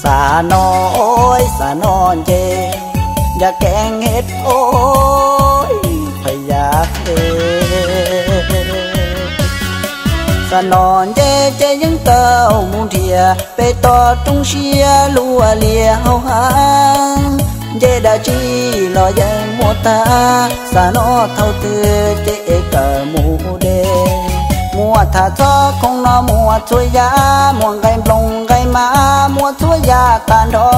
Xav no ib xav no nce, yam keeb eb o, pha yam phem. Xav no nce ces yeej tau mus nrhiav pem toj roob siab luaj lias hauv hav. Nce dab tsi los yeej muaj tag, xav no thaum twg ces es kawm mus de. Muaj tham txog khoom no muaj txhua yam, muaj nqaij nplooj nqaij mab muaj txhua yam tag nrho.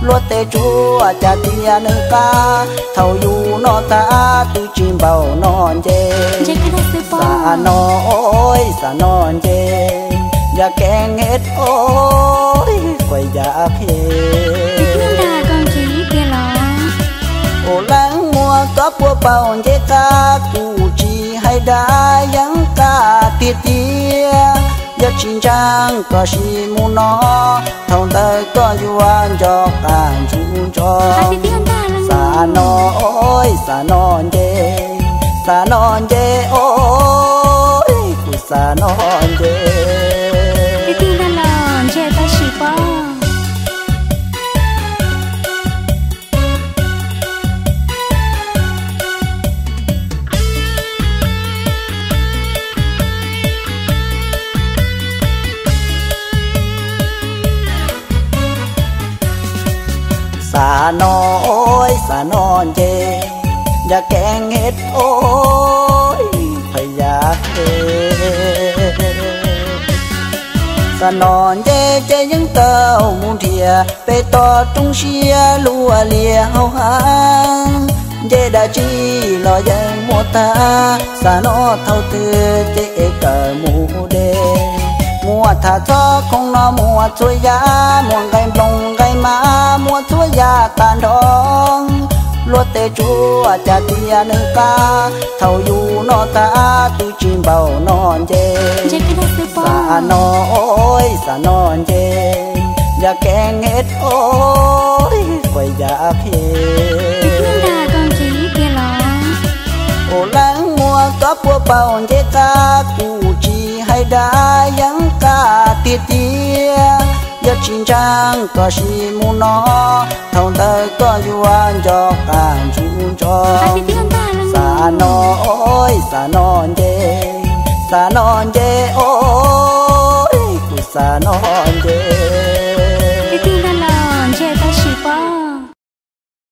Luag tej tsuas cas tias nws qab, thaum yus noj tag twb tsis npaum no nce. Xav no ib xav no nce, yam keeb eb o, pha yam phem. Ua leej muag koj puas paub nce qab, kuv tsis hais dab yeeb qab tiag tiag. Yog tsis ntseeg koj sim mus no, thaum ntawd koj yuav nco qab ntsuj ntso. Xav no ib xav no nce, xav no nce o, kuv xav no nce. Xav no ib xav no nce, yam keeb eb o, pha yam phem. Xav no nce ces yeej tau mus nrhiav pem toj roob siab luaj lias hauv hav. Nce dab tsi los yeej muaj tag, xav no thaum twg ces es kawm mus de. Muaj tham txog khoom no muaj txhua yam, muaj nqaij nplooj nqaij mab muaj txhua yam tag nrho. Luag tej tsuas cas tias nws qab, thaum yus noj tag twb tsis npaum no nce. Xav no ib xav no nce, yam keeb eb o, pha yam phem. Ua leej muag koj puas paub nce qab, kuv tsis hais dab yeeb qab tiag tiag. Yog tsis ntseeg koj sim mus no, thaum ntawd koj yuav nco qab ntsuj ntso. Xav no ib xav no nce, xav no nce o, kuv xav no nce.